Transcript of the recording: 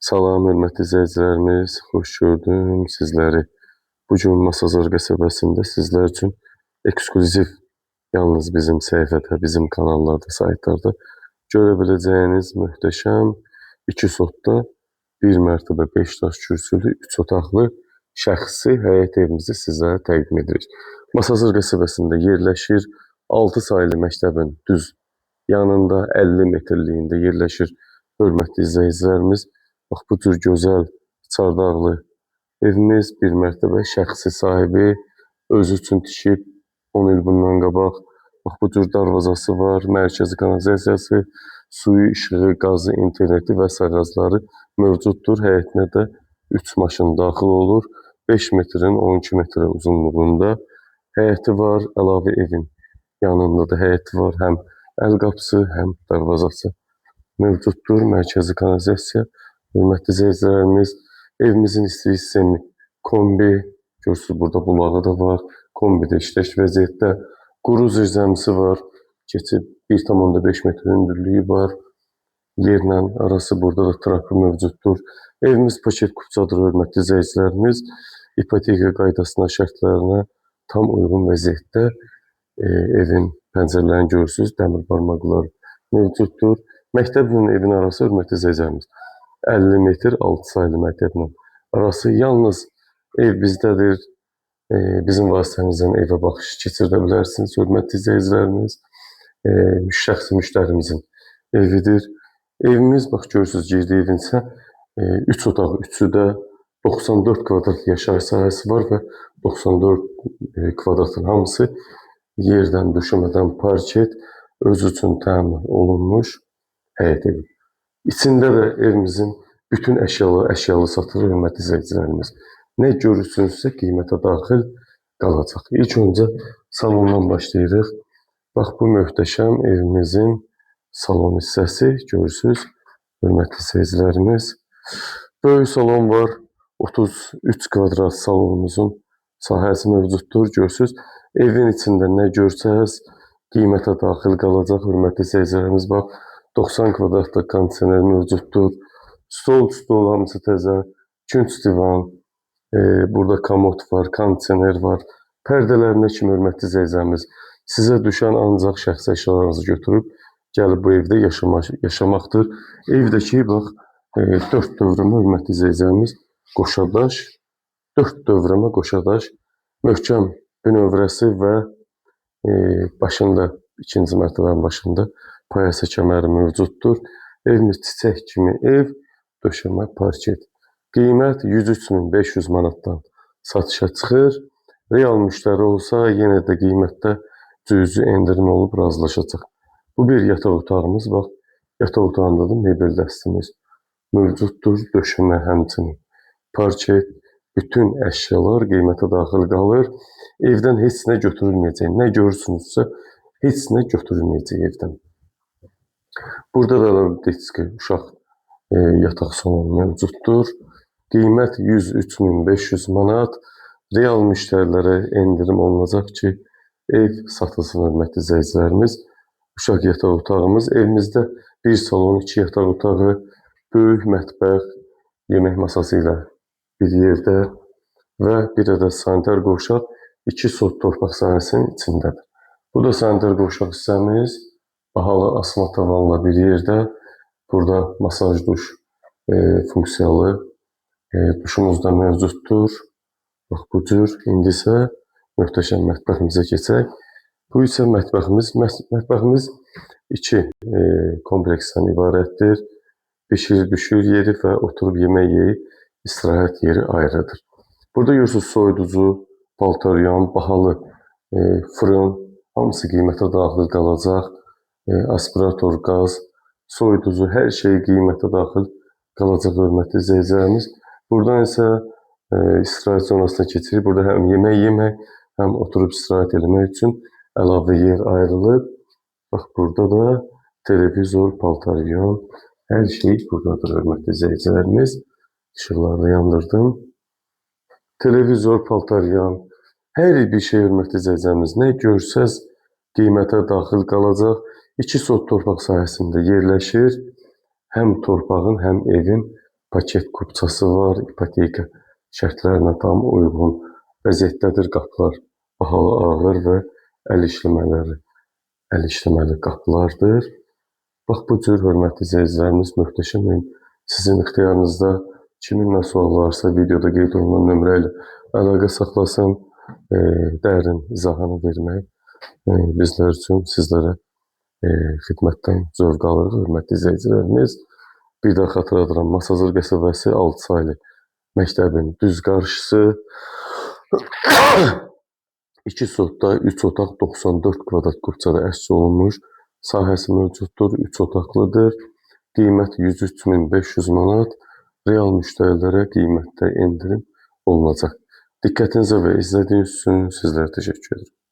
Salam, hörmətli izləyicilərimiz, xoş gördüm sizləri. Bu gün Masazır qəsəbəsində sizlər üçün eksklüziv, yalnız bizim səhifədə, bizim kanallarda, saytlarda görə biləcəyiniz möhtəşəm 2 sotda 1 mərtəbə 5 daş kürsülü, 3 otaqlı şəxsi həyət evimizi sizlərə təqdim edirik. Masazır qəsəbəsində yerləşir, 6 saylı məktəbin düz yanında 50 metrliyində yerləşir. Hörmətli izləyicilərimiz, bax bu cür gözəl çardaqlı evimiz bir mərtəbə şəxsi sahibi özü üçün tikib 10 il bundan qabaq. Bax bu cür darvazası var, mərkəzi kanalizasiyası, suyu, işığı, qazı, interneti və sağazları mövcuddur. Həyətinə də 3 maşın daxil olur. 5 metrin 12 metrə uzunluğunda həyəti var. Əlavə evin yanında da həyəti var. Həm əl qapısı, həm darvazası mövcuddur. Mərkəzi kanalizasiya. Hörmətli izləyicilərimiz, evimizin istilik sistemi kombi, görürsünüz burada bulağı da var. Kombi də işlək vəziyyətdə. Quru zirzəmisi var. Keçib 1,5 metr hündürlüyü var. Yerlə arası burada da trapı mövcuddur. Evimiz paket kupçadır, hörmətli izləyicilərimiz. İpoteka qaydasına, şərtlərinə tam uyğun vəziyyətdə evin pəncərələrini görürsünüz, dəmir barmaqlar mövcuddur. Məktəblə evin arası, hörmətli izləyicilərimiz, 50 metr 6 saylı məktəblə arası. Yalnız ev bizdədir. Bizim vasitəmizlə evə baxış keçirdə bilərsiniz, hörmətli izləyicilərimiz. Şəxsi müştərimizin evidir. Evimiz, bax görürsünüz, girdiyi evin isə 3 otaq, üçü də 94 kvadrat yaşayış sahəsi var və 94 kvadratın hamısı yerdən, döşəmədən parket, özü üçün təmir olunmuş həyət evi. İçində də evimizin bütün əşyalı satılır, hörmətli izləyicilərimiz. Nə görürsünüzsə qiymətə daxil qalacaq. İlk öncə salondan başlayırıq. Bax bu möhtəşəm evimizin salon hissəsi görürsünüz, hörmətli izləyicilərimiz. Böyük salon var. 33 kvadrat salonumuzun sahəsi mövcuddur. Görürsünüz, evin içində nə görsəz qiymətə daxil qalacaq, hörmətli izləyicilərimiz. Bax 90 kvadratda kondisioner mövcuddur. Stol hamısı təzə, künc divan, burada komod var, kondisioner var. Pərdələrinə kimi, hörmətli izləyicilərimiz, sizə düşən ancaq şəxsi əşyalarınızı götürüb gəlib bu evdə yaşamaqdır. Evdəki bax 4 dövrəmə, hörmətli izləyicilərimiz, qoşadaş, 4 dövrəmə qoşadaş, möhkəm bünövrəsi və başında, ikinci mərtəbənin başında payasa kəməri mövcuddur. Evimiz çiçək kimi ev, döşəmə parket. Qiymət 103.500 manatdan satışa çıxır. Real müştəri olsa yenə də qiymətdə cüzi endirim olub razılaşacaq. Bu bir yataq otağımız. Bax, yataq otağında da mebel dəstimiz mövcuddur. Döşəmə həmçinin parket, bütün əşyalar qiymətə daxil qalır. Evdən heç nə götürülməyəcək. Nə görürsünüzsə heç nə götürülməyəcək evdən. Burada da detski uşaq yataq salonu mövcuddur. Qiymət 103.500 manat. Real müştərilərə endirim olunacaq ki, ev satılsın, hörmətli izləyicilərimiz. Uşaq yataq otağımız. Evimizdə bir salon, 2 yataq otağı, böyük mətbəx, yemək masası ilə bir yerdə və bir ədəd sanitar qovşaq 2 sot torpaq sahəsinin içindədir. Bu da sanitar qovşaq hissəmiz. Bahalı asma tavanla bir yerdə. Burada masaj duş funksiyalı duşumuz da mövcuddur. Bax bu cür. İndi isə möhtəşəm mətbəximizə keçək. Bu isə mətbəximiz. Mətbəximiz 2 kompleksdən ibarətdir. Bişir, düşür yeri və oturub yemək yeyib istirahət yeri ayrıdır. Burada görürsünüz soyuducu, paltaryan, bahalı fırın, hamısı qiymətə daxil qalacaq. Aspirator, qaz, soyuducu, hər şey qiymətə daxil qalacaq, hörmətli izləyicilərimiz. Buradan isə istirahət zonasına keçirik. Burada həm yemək yemək, həm oturub istirahət eləmək üçün əlavə yer ayrılıb. Bax burada da televizor, paltaryan, hər şey buradadır, hörmətli izləyicilərimiz. İşıqları yandırdım. Televizor, paltaryan, hər bir şey, hörmətli izləyicilərimiz, nə görsəz qiymətə daxil qalacaq. 2 sot torpaq sahəsində yerləşir. Həm torpağın, həm evin Paket kupçası var, ipoteka şərtlərinə tam uyğun vəziyyətdədir. Qapılar bahalı, ağır və əl işləmələri, əl işləməli qapılardır. Bax bu cür hörmətli izləyicilərimiz, möhtəşəm evin sizin ixtiyarınızda. Kimin nə sual varsa videoda qeyd olunan nömrə ilə əlaqə saxlasın, dərin izahını vermək bizlər üçün sizlərə xidmətdən zövq alırıq, hörmətli izləyicilərimiz. Bir daha xatırladıram, Masazır qəsəbəsi 6 saylı məktəbin düz qarşısı 2 sotda 3 otaq 94 kvadrat kupçada əks olunmuş sahəsi mövcuddur, 3 otaqlıdır. Qiymət 103.500 manat. Real müştərilərə qiymətdə endirim olunacaq. Diqqətinizə və izlədiyiniz üçün sizlərə təşəkkür edirəm.